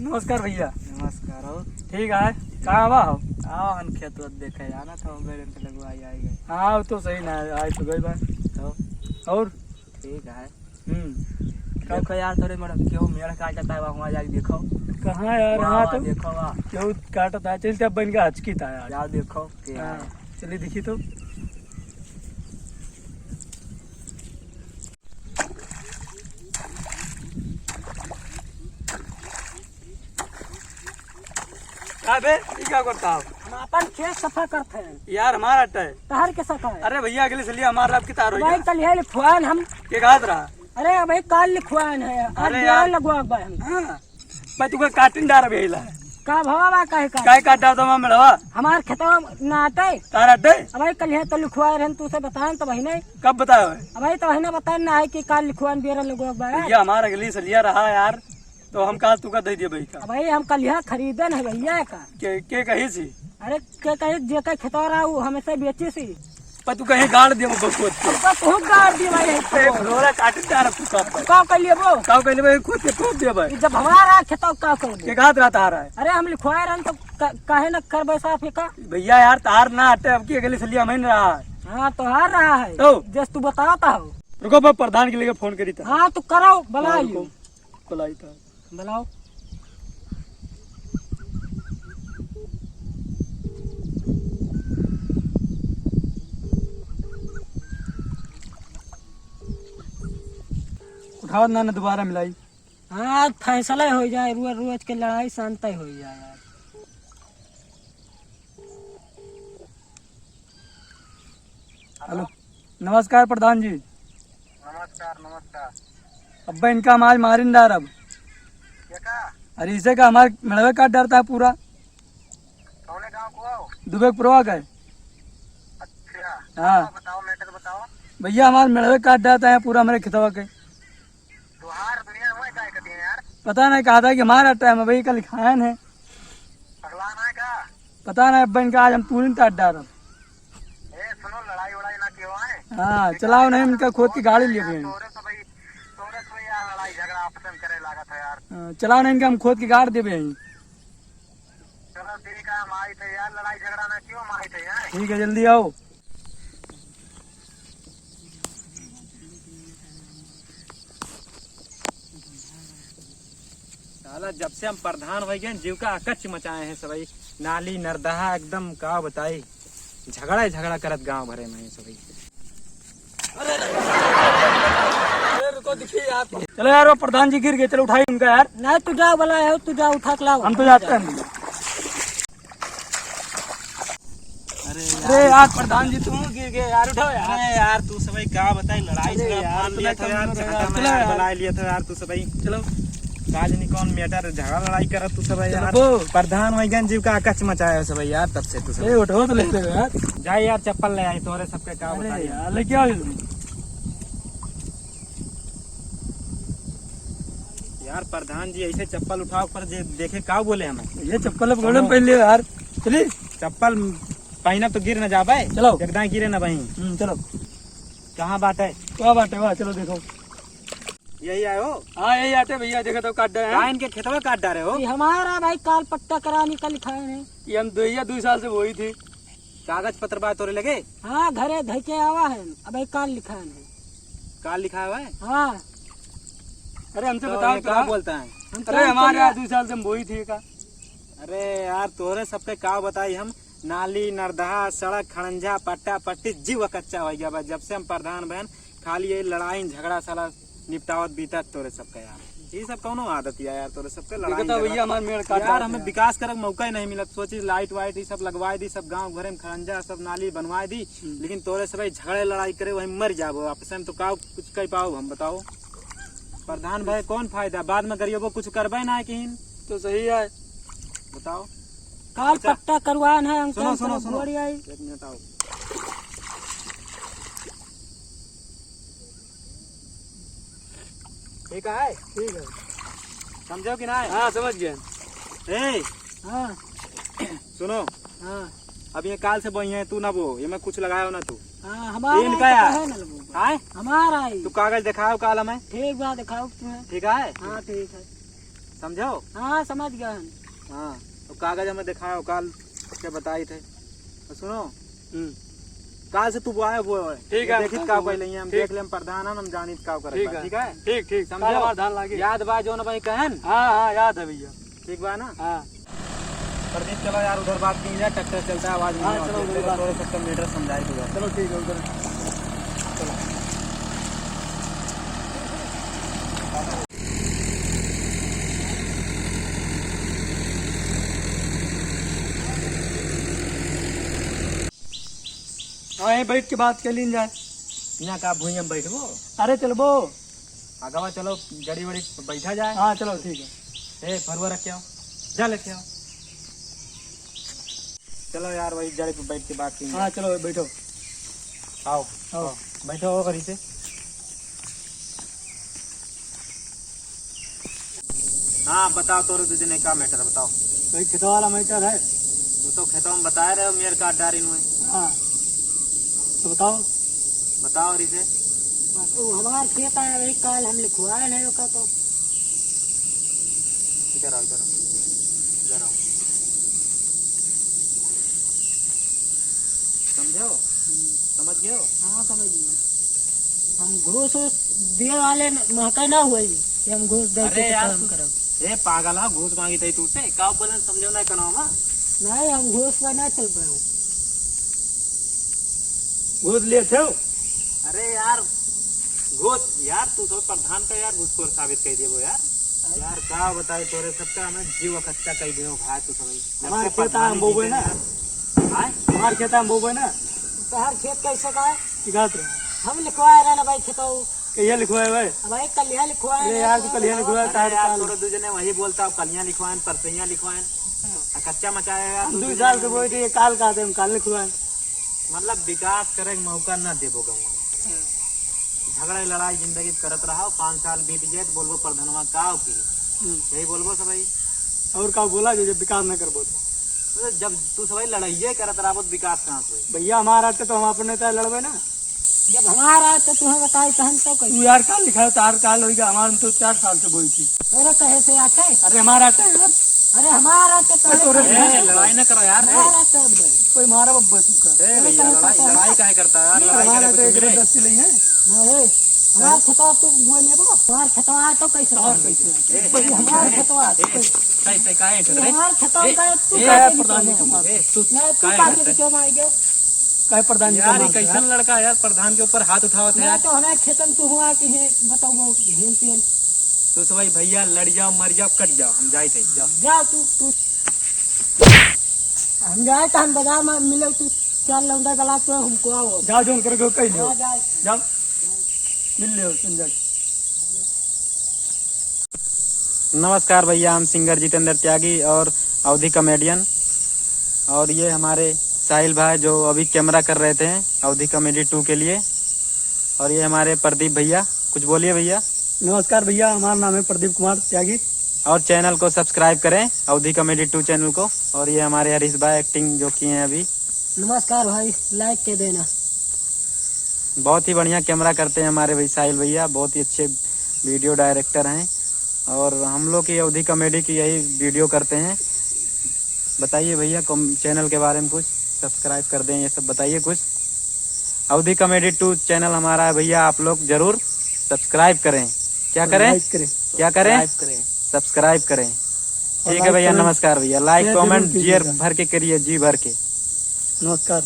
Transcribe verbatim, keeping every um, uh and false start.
नमस्कार भैया। नमस्कार। और ठीक है, कहाँ बा हो? आओ, हम खेत वेत देखे जाना था, हम बैरन से लगवाई आई गए। हाँ, वो तो सही ना है, आई तो गई बा। तो और ठीक है। हम्म। देखो यार, तोरे मेड़ केहू मेड़ काटता है, वहाँ जाके देखो। कहाँ यार, वहाँ, हाँ वहाँ तो देखो, वहाँ। केहू काटता है, चलते अब बन के हचकी था यार। जाओ देखो के हाँ, है। चलिए देखी तो। का बे, ई का करता हो? हम अपन खेत सफा करते हैं। यार, हमारा अट्टा है। तहर के सफा है? अरे भैया, अगले सलिया हमारा अब की तार हो भाई, गया। कल ये लिखवान हम। के कहत रहा? अरे, अबे काल लिखवान है, आज अरे बेरा यार। लगवा बा हम। हाँ, मैं तुका काटिन डार भेला। का भवा बा, काहे का? काहे काट डार दमा मेड़वा? हमार खेतवा ना आटे। तार अट्टे? अबे कल ये तो लिखवाए रहन, तू से बताएं तो वही नहीं। कब बताया है? अबे तो वही ना बताएं ना है कि काल लिखवान बेरा लगवा बा। भैया, हमारा अगली सलिया रहा यार। तो हम कहा तू का दे दिए भाई का? अब भाई हम कलिया खरीदन है भैया का। के, के कही सी? अरे के कही जे का खेतवा रहा वो हमेशा बेची सी। पर तू कहीं गाड़ दिए वो खोद के। अब तो तू गाड़ दिए भाई। ए, फ्लोरा काट दे रहा तू का। का कर लिए वो? का कर लिए भाई? खोद के खोद दे भाई। जब हमारा खेतवा का कर दे? के घात रहता आ रहा है? अरे हम लिखवाए रहन तो का-, काहे न करबे साफ ही का? भैया यार तार ना आटे अब की अगली सलिया में रहा है। हाँ तो हार रहा है। तो? जस तू बताता हो। रुको मैं प्रधान के लिए फोन करी था। हाँ तो करो बुला हाँ, लियो। रुको। बुलाई था। बुलाओ। उठाओ ना, ना दोबारा मिलाई। हाँ, फैसला हो जाए, रोज रोज के लड़ाई शांत हो जाए यार। हेलो, नमस्कार प्रधान जी। नमस्कार, नमस्कार। अब्बा इनका हम आज मारिन डारब। ये का? अरे इसे का हमार मेड़वे काट डारता है पूरा। कौने गाँव को हो? दुबे पुरवा का है। अच्छा। हाँ। बताओ, बताओ, मैटर बताओ। भैया हमार मेड़वे काट डारता है पूरा हमारे खेतवा के। तोहार दुनिया में काय कती है यार? पता नहीं कहा था कि हमारा टाइम है भाई, कल खायन है। पगला ना है का? पता नहीं अब्बा इनका आज हम पूरी काट डारब। ए, सुनो, लड़ाई वड़ाई ना कियो है। हाँ, चलाओ नहीं, इनका खोद के गाड़ी लिए हुए हैं। तोरे से भाई, तोरे से भाई यार लड़ाई झगड़ा आपस में करे लागत है यार। हाँ, चलाओ नहीं, इनका हम खोद के गाड़ देबे हैं। चलो ठीक है, हम आई थे यार, लड़ाई झगड़ा ना कियो, हम आई थे यार। ठीक है, जल्दी आओ। साला जब से हम प्रधान हो गए, जीव का अकच मचाए हैं सबई। नाली नरदहा एकदम का बताई, झगड़ा ही झगड़ा करत गांव भरे में सबई। अरे, अरे, रुको, देखिए यार। चलो यार, वो प्रधान जी गिर गए, चलो उठाई उनका यार। नहीं, तू जा, बोला है, तू जा, उठा के लाओ। हम तो जाते हैं। अरे अरे यार। यार, प्रधान जी, तू गिर गए यार, उठाओ यार। अरे यार, तू सबई का बताई, लड़ाई अरे झगड़ा यार, मार लिया था यार, झगड़ा मार यार, लिया था यार, तू सबई। चलो। का जानी कौन मैटर, झगड़ा लड़ाई करत तू सबई चलो यार। बो। प्रधान वैगन जीव का अकच मचाया है सबई यार, तब से तू सबई। ए, उठो तो ले ले यार। जा यार, चप्पल ले आई, तोरे सबके का अरे बताई। यार, लेके आओ जल्दी। यार प्रधान जी ऐसे चप्पल उठाओ पर जे देखे का बोले हमें। ये चप्पल अब गरम पहन लियो यार। चली। चप्पल पहनब तो गिर न जाबे। चलो। एकदम गिरे न बही। हम्म, चलो। कहाँ बाटे? का बाटे, वाह, चलो देखो। यही आयो? हाँ, यही आटे भैया, देखो तो काट डारे हैं। का इनके खेतवा काट डारे हो? ये हमारा भाई काल पट्टा करानी का लिखा है। ये हम दो, ये दो साल से बोई थी। कागज पत्र बा तोरे लगे? हाँ, घरे धइके आवा है। अबे काल लिखा है। काल लिखा हुआ है? हाँ। अरे हमसे तो बताओ ये तो का यार। बोलता है? हम अरे क्या हमारे करिए? यहाँ दो साल से हम बोई थी का। अरे यार, तोरे सबके का बताई हम, नाली, नरदहा, सड़क, खड़ंजा, पट्टा, पट्टी, जीव कच्चा हो गया बा। जब से हम प्रधान बहन, खाली ये लड़ाई झगड़ा साला निपटावत बीतत तोरे सबके यार। ये सब कौनो आदत या यार, तोरे सबके लड़ाई देखो तो झगड़ा। भैया, हमार मेड़ काट यार, डालते हमें हैं। विकास करे के मौका ही नहीं मिलत। सोची लाइट वाइट ये सब लगवाए दी, सब गांव घरे में खड़ंजा, सब नाली बनवाए दी, हम्म। लेकिन तोरे सबई झगड़े लड़ाई करे, वहीं मर जाबो आपस में, तो का कुछ कह पाओ हम, बताओ। प्रधान भाई कौन फायदा, बाद में गरीबो कुछ करबे ना किन। तो सही है। बताओ। काल अच्छा। पट्टा करवान है अंकल, सुनो, सुनो, तो सुनो। बोरी आई। एक मिनट आओ। ठीक है? ठीक है। समझो कि ना? हाँ, समझ गए। ए, हाँ। सुनो। हाँ। अब ये काल से बही है, तू ना बो, ये में कुछ लगायो ना तू। हाँ, हमारा ये इनका है तो यार। काहे ना लगो? हाँ? हमारा ही। तू कागज दिखाओ काल हमें। ठीक बा, दिखाओ तुम्हें। ठीक है? हाँ, ठीक है। समझो? हाँ, समझ गए हम। हाँ, तो कागज हमें दिखाओ, काल से बताई थे। तो सुनो, हम्म। काल से तू बोए, बोए। ठीक है, देखित हम का समझ पहले ही हम ठीक। देख लेम प्रधान, हम जानित का करत ठीक बा, है। ठीक है? ठीक, ठीक। समझो? काल हमार धान लागे। याद बा जौन भाई कहन? हाँ, हाँ, याद है भैया। ठीक बा ना? हाँ। प्रदीप, चलो यार, उधर बात की जाए, ट्रैक्टर चलता है, आवाज नहीं हाँ, आती चलो, है। उधर चलो, बात। थोड़ा सा मेटर समझाई तू यार। चलो, ठीक है, उधर। चलो। हाँ, यहीं बैठ के बात कर लीन जाए। यहाँ का भुइयां बैठबो? अरे चलबो। आगवा चलो, जड़ी वड़ी पे बैठा जाए। हाँ, चलो, ठीक है। ए, फरुआ रख के आओ, जा लेके आओ। चलो यार, वही जड़ी पे बैठ के बात की हाँ, जाए। चलो, बैठो। आओ, आओ। आओ, बैठो हो करी से। हाँ, बताओ, तोरे दू जने का मैटर बताओ। वही खेतवा वाला मैटर है। वो तो खेतवा में बताए रहे हो, मेर काट डारिन हुए। हाँ, तो बताओ। बताओ रिसे। वो हमार खेत है, वही काल हम लिखवाए नहीं ओका तो। इधर आओ, इधर आओ, इधर आओ। समझो? हम्म। समझ गयो? हाँ, समझ गयो। हम घूस वूस दिए वाले न-, महका ना हुए कि हम घूस दे अरे के यार, काम तू, करब। ए पागल हा, घूस मांगी तई तू से? का बोले समझो ना कनो मा? नहीं, हम घूस पर ना चल पाए। घूस लिए थे? अरे यार, घूस यार, तू तो प्रधान का यार घूसखोर साबित कर दिए वो यार। अरे। यार का बताई तोरे सबका, हमें जीव कच्चा कर दियो भाई तू सब। हमार जब खेत प्रधान हम बोबे जीते ना। यार। आय? हमार खेत हम बोबे ना। तोहार खेत कैसे का है? की बात रहे? हम लिखवाए रहे ना भाई खेतऊ। कहिया लिखवाए भाई? अब भाई कलिया लिखवाए अरे ना, यार, तू तो कलिया लिखवाए, अरे तार यार, काल। तोरे दू जने वही बोलता, अब कलिया लिखवाए, परसैया लिखवाए। हाँ। आ कच्चा मचाया यार, हम तू दू दू साल जने से बोल रहे, काल का दे, हम काल लिखवाए। मतलब विकास करे के मौका ना देबो गाँव में। हाँ। झगड़ा लड़ाई जिंदगी करत रहो, पाँच साल बीत जाए तो बोलबो प्रधनवा का की। हम्म। यही बोलबो सब भाई। और का बोला जो जब विकास ना करबो तो? तो जब तू सब लड़ाइये करत रहबो तो विकास कहाँ से होई? भैया हमारा तो, तो हम अपने तय लड़बे ना। जब हमारा तो तुम्हें बताई तो हम तो तू कही। यार काल लिखा है, तार काल होई गया, हमार तो चार साल से बोई थी। तोरा कहे से आटे? अरे हमारा आटे यार। अरे हमारा आटे तो अरे तोरे ए, लड़ाई ना करो यार, ए। हमारा आटे अब। कोई मारा बब्बा तू का। ए अरे भैया, कहे लड़ाई, से लड़ाई काहे करता है यार? नहीं, लड़ाई हमारा करे तो कोई एक मिले? जबरदस्ती नहीं है। नहीं, हमार खेतवा तू बोले बा, हमार खेतवा तो कैसे और करेंगे? कैसे? ए, कोई हमार ए, खेतवा ए, तो कैसे? सही, सही, काहे ऐसे करे? हमार खेतवा ए, का तू ए, काहे प्रधान जी, नहीं तू, ए, तू नहीं, तू काहे काहे करते? क्यों मार गया? काहे प्रधान जी यार, का ये मार कैसन गया? लड़का है यार, प्रधान के ऊपर हाथ उठावत है मैं यार। तो हमें खेतन तू हुआ कि हे, बताओ, वो हेन तेन। तो सब भाई भैया लड़ जाओ, मर जाओ, कट जाओ, हम जाए थे, जाओ। जाओ तू, तू। हम जाए तो हम बाजार में मिले, तू चार लौंडा गला तो हमको आओ। जाओ, जोन करके कह लियो। हाँ, जाए। जाओ, मिल लियो, सुन जाओ। नमस्कार भैया, हम सिंगर जितेंद्र त्यागी और अवधी कॉमेडियन, और ये हमारे साहिल भाई जो अभी कैमरा कर रहे थे अवधी कॉमेडी टू के लिए, और ये हमारे प्रदीप भैया। कुछ बोलिए भैया। नमस्कार भैया, हमारा नाम है प्रदीप कुमार त्यागी। और चैनल को सब्सक्राइब करें, अवधी कॉमेडी टू चैनल को। और ये हमारे हरीश भाई एक्टिंग जो किए हैं अभी। नमस्कार भाई, लाइक के देना। बहुत ही बढ़िया कैमरा करते हैं हमारे भाई साहिल भैया, बहुत ही अच्छे वीडियो डायरेक्टर हैं। और हम लोग की अवधी कॉमेडी की यही वीडियो करते हैं। बताइए भैया, कॉम-, चैनल के बारे में कुछ, सब्सक्राइब कर दें, ये सब बताइए कुछ। अवधी कॉमेडी टू चैनल हमारा है भैया, आप लोग जरूर सब्सक्राइब करें। क्या और करें? लाइक करें। क्या करें? सब्सक्राइब करें। सब्सक्राइब करें। और ठीक है लाइक भैया, कमेंट नमस्कार भैया। लाइक शेयर जरूर कमेंट जी कीजिएगा। भर के करिए, जी भर के। नमस्कार।